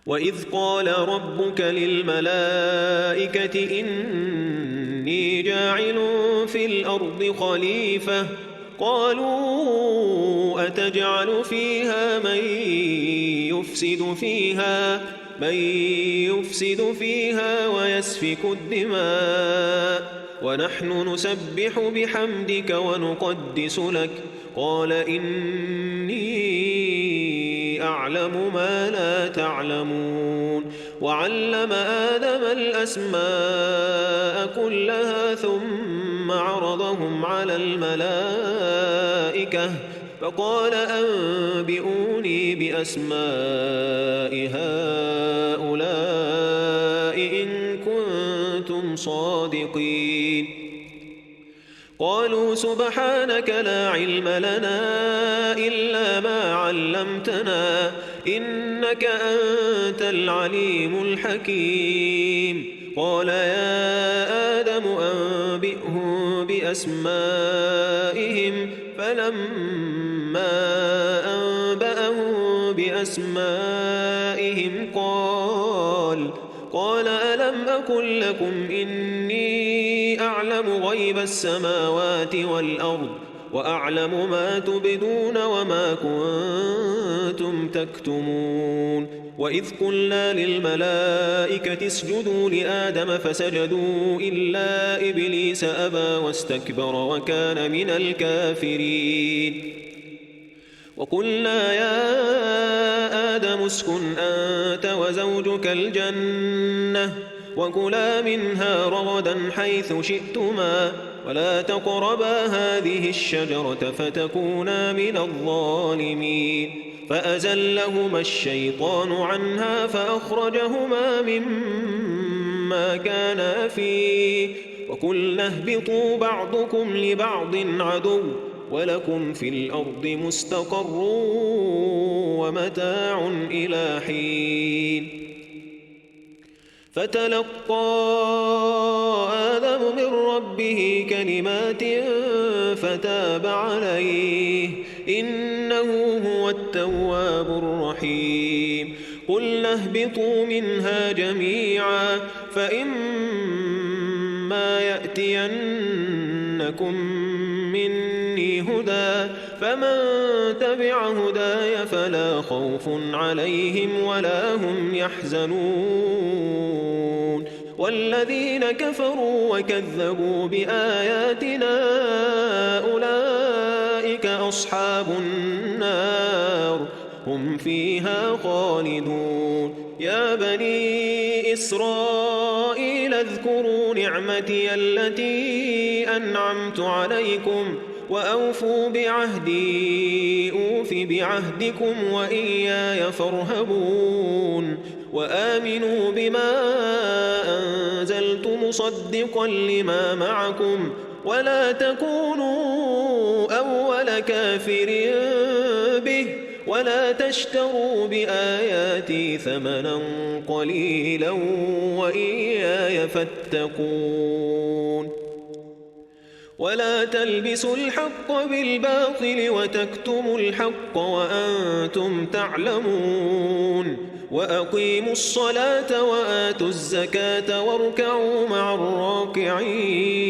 وإذ قال ربك للملائكة إني جاعل في الأرض خليفة قالوا أتجعل فيها من يفسد فيها ويسفك الدماء ونحن نسبح بحمدك ونقدس لك قال إني أعلم ما لا تعلمون وعلم آدم الأسماء كلها ثم عرضهم على الملائكة فقال أنبئوني بأسماء هؤلاء إن كنتم صادقين قالوا سبحانك لا علم لنا إلا ما علمتنا إنك أنت العليم الحكيم قال يا آدم أنبئهم بأسمائهم فلما أنبأهم بأسمائهم قال ألم أقل لكم إني أعلم غيب السماوات والأرض وأعلم ما تبدون وما كنتم تكتمون وإذ قلنا للملائكة اسجدوا لآدم فسجدوا إلا إبليس أبى واستكبر وكان من الكافرين وقلنا يا آدم اسكن أنت وزوجك الجنة وكلا منها رغدا حيث شئتما ولا تقربا هذه الشجرة فتكونا من الظالمين فأزلهما الشيطان عنها فأخرجهما مما كانا فيه وقلنا اهبطوا بعضكم لبعض عدو ولكم في الأرض مستقر ومتاع إلى حين فتلقى آدم من ربه كلمات فتاب عليه إنه هو التواب الرحيم قلنا اهبطوا منها جميعا فإما يأتينكم مني هدى فمن تبع هداي فلا خوف عليهم ولا هم يحزنون والذين كفروا وكذبوا بآياتنا أولئك أصحاب النار هم فيها خالدون يا بني إسرائيل اذكروا نعمتي التي أنعمت عليكم وأوفوا بعهدي أوف بعهدكم وإياي فارهبون وآمنوا بما أنزلت مصدقا لما معكم ولا تكونوا أول كافر به ولا تشتروا بآياتي ثمنا قليلا وإياي فاتقون ولا تلبسوا الحق بالباطل وتكتموا الحق وأنتم تعلمون وأقيموا الصلاة وآتوا الزكاة واركعوا مع الراكعين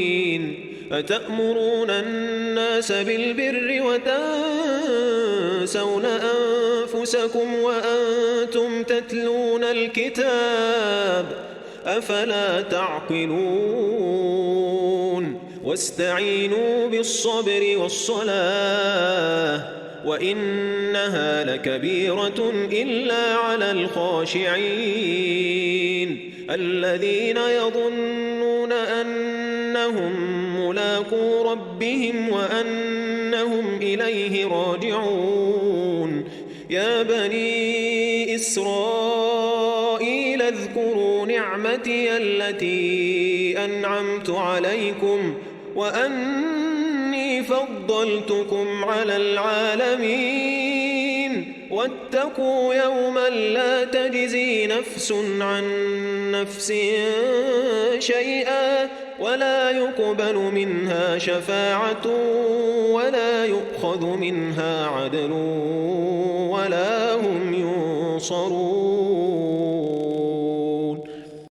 أتأمرون الناس بالبر وتنسون أنفسكم وأنتم تتلون الكتاب أفلا تعقلون واستعينوا بالصبر والصلاة وإنها لكبيرة إلا على الخاشعين الذين يظنون أنهم ملاقو ربهم وأنهم إليه راجعون يا بني إسرائيل اذكروا نعمتي التي أنعمت عليكم وأني فضلتكم على العالمين واتقوا يوما لا تجزي نفس عن نفس شيئا ولا يقبل منها شفاعة ولا يؤخذ منها عدل ولا هم ينصرون